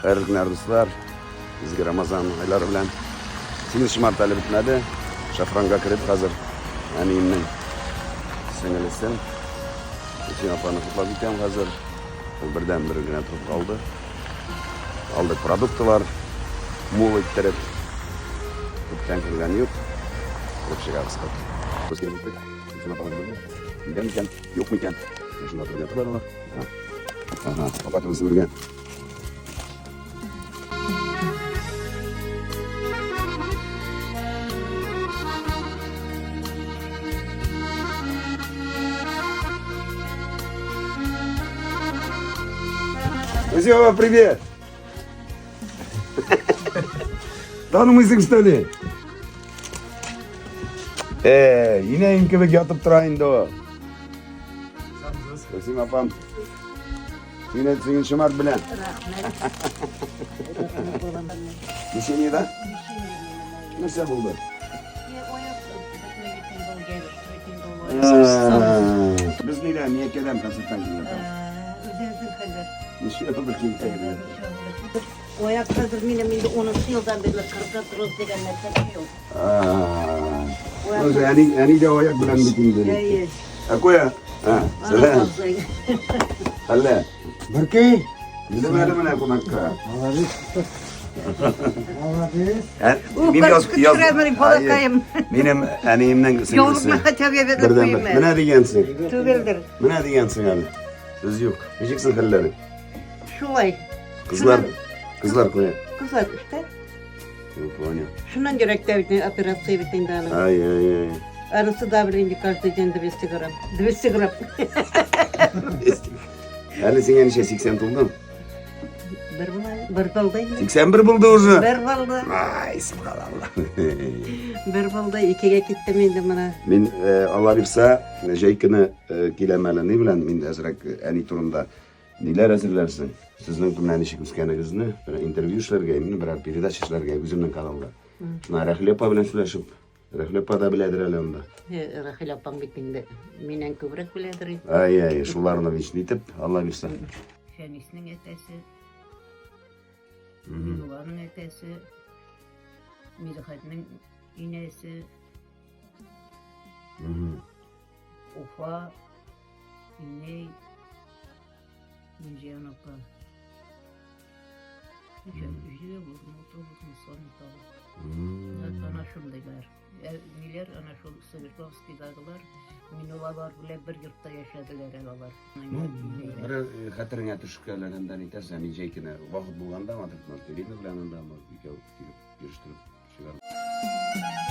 Хәерле көннәр, дуслар. Изге Рамазан айлары белән. 8 март әле бетмәде. Шафранга кереп хәзер әниемнең сеңелесен Гөлсин апаны котлап китәм хәзер. Ул бердән бер генә торып калды. Алдык продуктлар, мул иттереп. Күптән күргән юк. Кереп чыгабыз хәзер. Без килеп җиттек. Гөлсин апаны күрдек. Өйдә микән, юк микән? Шунда торып яталар алар. Ага, апа себергән. Кузева, привет! Да ну мысың, что ли? Э, инәем кебек ятып тора инде ул. Гөлсем апам. Сине 8 март белән. Ничә да? Нәрсә булды? Без нидән, Миякәдән концерттан килеп ятабыз. Үзегезнең хәлләр. Ничә бер килеп Аяк хәзер минем инде 10 елдан бирле кырда дигән нәрсә юк. Үзе әни, әни дә аяк белән бит инде. Әйе. Ә куя? Ә, сәлам. Әллә. Бөркей. Килдем әле менә кунакка. Молодец. Молодец. Ә, Ух, мин яз, карточка яз, төшерәмен, балакаем. Минем әниемнең сеңлесе. Яулыкны хотя бы әйбәтләп Бердән бер. куйым әле. Менә дигәнсең. Түгелдер. Менә дигәнсең әле. Сүз юк. Ничексең хәлләрең? Шулай. Кызлар, кызлар куя. Кызлар эштә. Ну, понял. Шуннан йөрәктә бит операция бит инде аның. Ай, ай, ай. Арысы давление каждый день 200 грамм. 200 грамм. Әле сиңа ничә 80 тулдың? Бер була, бер булды инде. 81 булды уже. Бер булды. Ай, субханалла. Бер булды, икегә киттем инде менә. Мин э, Алла бирсә, җәй көне э, киләм әле ни белән, мин әзрәк әни турында Ниләр әзерләрсең? Сезнең менә ничек үскәнегезне, бер интервью эшләргә, именно берәр передача эшләргә үземнең каналда. Шуна Рәхилә апа белән сөйләшеп, Рәхилә апа да беләдер әле анда. Рәхилә апаң бит инде миннән күбрәк беләдер. Ай, ай, шуларны бит итеп, Алла бирсә. Фәниснең әтәсе, Миңнулланың әтәсе, Мидхәтнең инәсе, Уфа, Инәй, Минҗиян апа. Ничә, җиде булдым, алты булдым, саный табып. Ана шундыйлар. Ниләр, ана шул Свердловскийдагылар, Минулалар белән бер йортта яшәделәр әле алар. Ну, бер хәтереңә төшкәләгәндә нитәрсең, мин җәй көне вакыт булганда, матур Ирина белән анда икәү килеп йөрештереп чыгар.